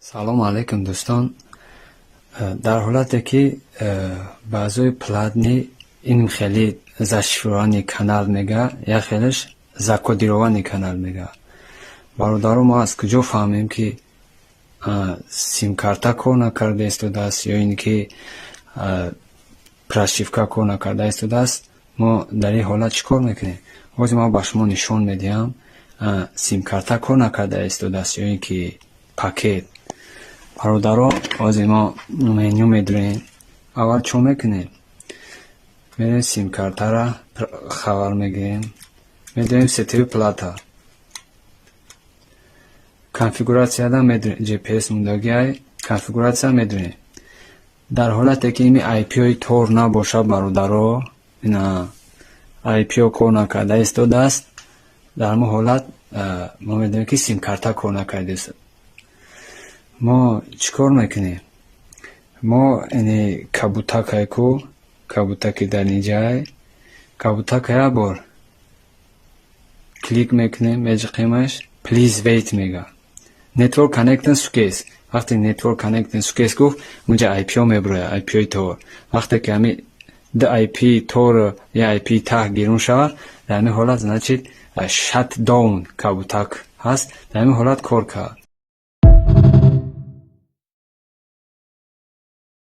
Салому алайкум, дӯстон. Дар ҳолате ки баъзои платный ин хеле зашифрованный канал мега, як хелеш закодированный канал мега. Бародаро, мо аз куҷо фаҳмем, ки симкарта кор накарда истодааст ё ин ки прошивка кор накарда истодааст? Мо дар ин ҳолат чӣ кор мекунем? Ҳозир ман ба шумо нишон медиҳам, симкарта кор накарда истодааст ё ин ки пакет. Бародаро, ҳозир мо меню медурем. Аввал чӣ мекунем? Мерем, симкартара хабар мегирем, медурем сетевой плата, конфигуратсияда медурем, GPS мондагиай, конфигуратсия медурем. Дар ҳолате ки ими IP-ҳои тор набошад, бародаро, ина IP-ҳо кор накарда истодааст, дар ҳамон ҳолат мо медонем, ки симкарта кор накарда. Мо чӣ кор мекунем? Мо ини кабутакай ку, кабутаки дар инҷай, кабутака як бор клик мекунем, меҷиқемаш, "Please wait" мега, network connecting success. Вақте network connecting success гуфт, унҷа IP-ҳо мебурояд, IP-ҳои тор. Вақте ки ҳами ду IP тор, я IP таҳ гирун шавад, дар ҳамин ҳолат, значит, shut down кабутак ҳаст, дар ҳамин ҳолат кор кард.